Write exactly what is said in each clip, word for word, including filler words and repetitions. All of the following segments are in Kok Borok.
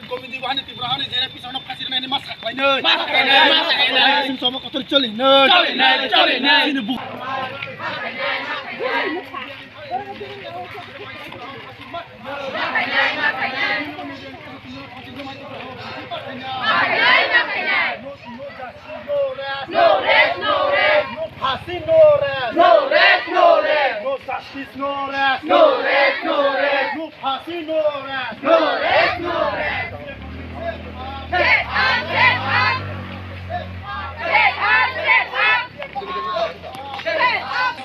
Gomiti bahani Tripura hani jere pisano phasirnai ni ma sakhlainai. Ma sakhlainai, ma sakhlainai. Chini somo kotor cholinai. Cholinai, cholinai. Chini bu- No rest, no rest. No phasi, no rest. No rest, no rest. No justice, no rest. No rest, no rest. No phasi, no rest. No rest, no rest. Stand up, stand up. Stand up, stand up. Stand up.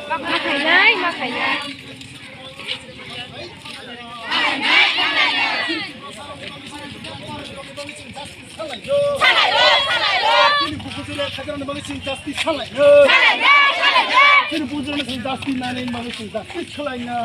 Ma khainai, ma khainai. Chini buku jile khajarani bagwi chini justice salaino. Chini buku jile chini justice nani bagwi chini justice salaino.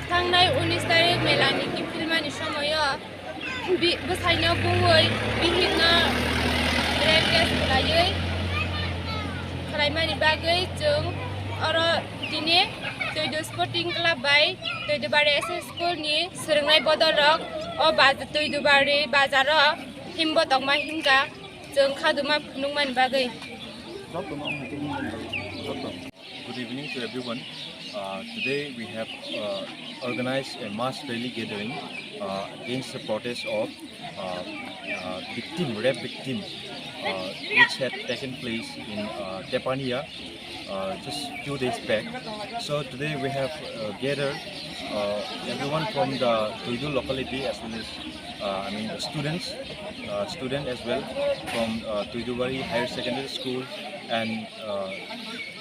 Thangnai unis tarik melani kiphilmani somoio bi-, bwsaino buwi bihikno rape case khlaiwi, khlaimani bagwi chwng oro tini Toidu Sporting Club bai Toidubari S S School ni swrwngnai bodolrok o baj-, Toidubari bazaro himbo tongma himkha chwng khaduma phunukmani bagwi. Good evening to everyone. Uh, today we have uh, organized a mass rally gathering uh, against the protest of uh, uh, victim, rape victim, uh, which had taken place in uh, Tepania uh, just few days back. So today we have uh, gathered uh, everyone from the Toidu locality as well as uh, I mean the students, uh, student as well from uh, Toidubari Higher Secondary School and uh,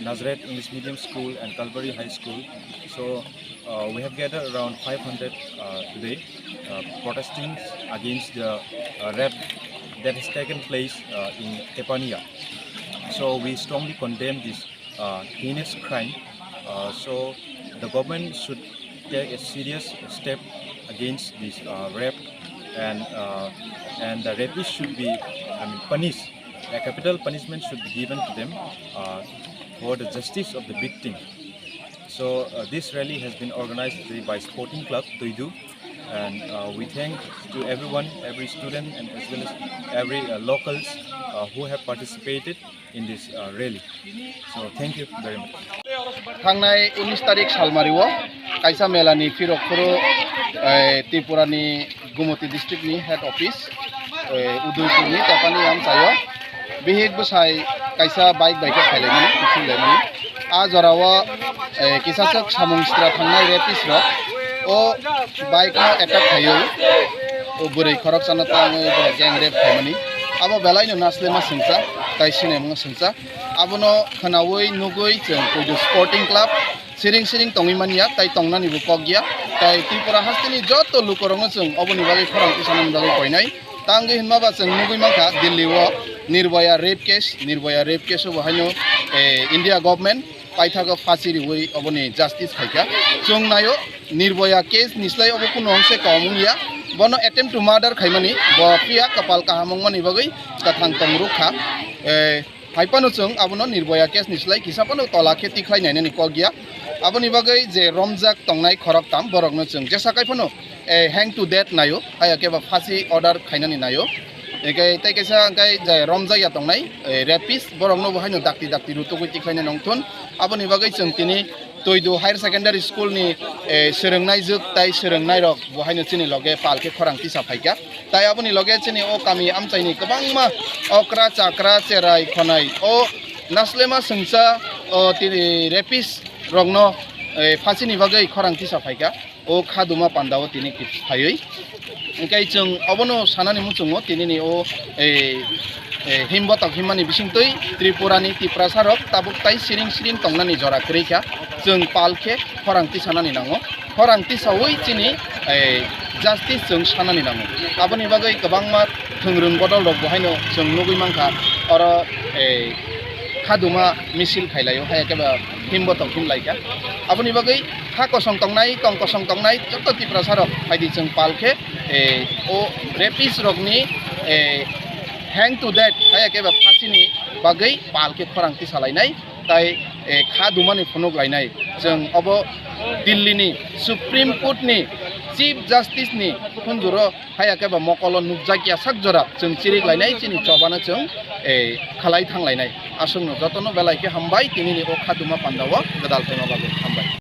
Nazareth English Medium School and Calvary High School. So uh, we have gathered around five hundred uh, today, uh, protesting against the uh, rape that has taken place uh, in Tepania. So we strongly condemn this uh, heinous crime. Uh, so the government should take a serious step against this uh, rape, and uh, and the rapists should be, I mean, punished. A capital punishment should be given to them uh, for the justice of the victim. So uh, this rally has been organized today by Sporting Club Toidu, and uh, we thank to everyone, every student, and as well as every uh, locals uh, who have participated in this uh, rally. So thank you very much. Thangnai unis tarik salmario kaisa melani phirok phuru, eh, Tripurani Gumoti district ni head office, eh, Udaipur ni Tepani amchaio bihik bwsai kaisa bike bai khe phailaimani, kiphilwlaimani. A jorao, eh, kisaswk samung sitra thangnai rapist rok o bike no attack khaiwi o bwrwi khoroksano tangwi borok gang rape khaimani. Abo belaino naslema sengcha tai sinemung sengcha. Abono khwnaui nugui chwng Puidu Sporting Club siring siring tongwi manya, tai tongnani bo kok ya. Tai Tripura hasteni joto lukorokno chwng oboni bagwi khorang tisanani bagwi koinai. Tangwi hinma ba chwng nugui mankha Delhi o Nirbhaya rape case, Nirbhaya rape case o bo haino, eh, India government paithago phasi riui oboni justice khaikha. Chwng naio Nirbhaya case ni slai obo kuno hwnse kom wngya. Bono attempt to murder khaimani, bo phiya kapal kaham wngmani bagwi kathang tong rwkha. Eh, Hai phano chwng abono Nirbhaya case ni slai kisa phano tola khe tikhlai nainani kok ya. Aboni bagwi je romjak tongnai khoroktham borokno chwng jesa kai phano, eh, hang to death naio, haya khe ba phasi order khainani naio. Hingkhe tei kaisa hingkhe je romjak ya tongnai, eh, rapist borokno bo haino dakti dakti rutugwi tikhlaina nongthun. Aboni bagwi chwng tini Toidu Higher Secondary School ni, eh, swrwngnaijwk tai swrwngnairok bo haino chini loge pal khe khorang tisa phaikha. Tai aboni loge chini o kami amchaini kwbangma okra, chakra, cherai, khonai o naslema swngcha o tini rapist rokno, eh, phasini bagwi khorang tisa phaikha. O khaduma pandao tini phaiwi. Hingkhe chwng obono sanani muchungo tinini o, eh, eh, himbotok himmani bisingtwi Tripurani Tiprasa rok tabuk tai siring siring tongnani jora kwrwi kha. Chwng pal khe khorang tisanani nango. khorang tisaui chini, eh, justice chwng sanani nango. Aboni bagwi kwbangma thwngrwng bodol rok bo haino chwng nugwi mankha, oro, eh, khaduma misil khailaio, haiya khe ba himbo tong him laikha. Aboni bagwi ha kosong tongnai, tong kosong tongnai joto Tiprasa rok phaidi chwng pal khe, eh, o rapist rokni, eh, hang to death, haiya khe ba phasini bagwi pal khe khorang tisalainai, tai, eh, khadumani phunuk lainai. Chwng obo Delhi ni Supreme Court ni Chief Justice ni khunjuro haiya khe ba mokolo nukjakya sak jora chwng chirik lainai, chini chobano chwng, eh, khalai thang lainai. Aswkno jotono belai khe hambai, tinini o khaduma pandao gwdal phaima bagwi hambai.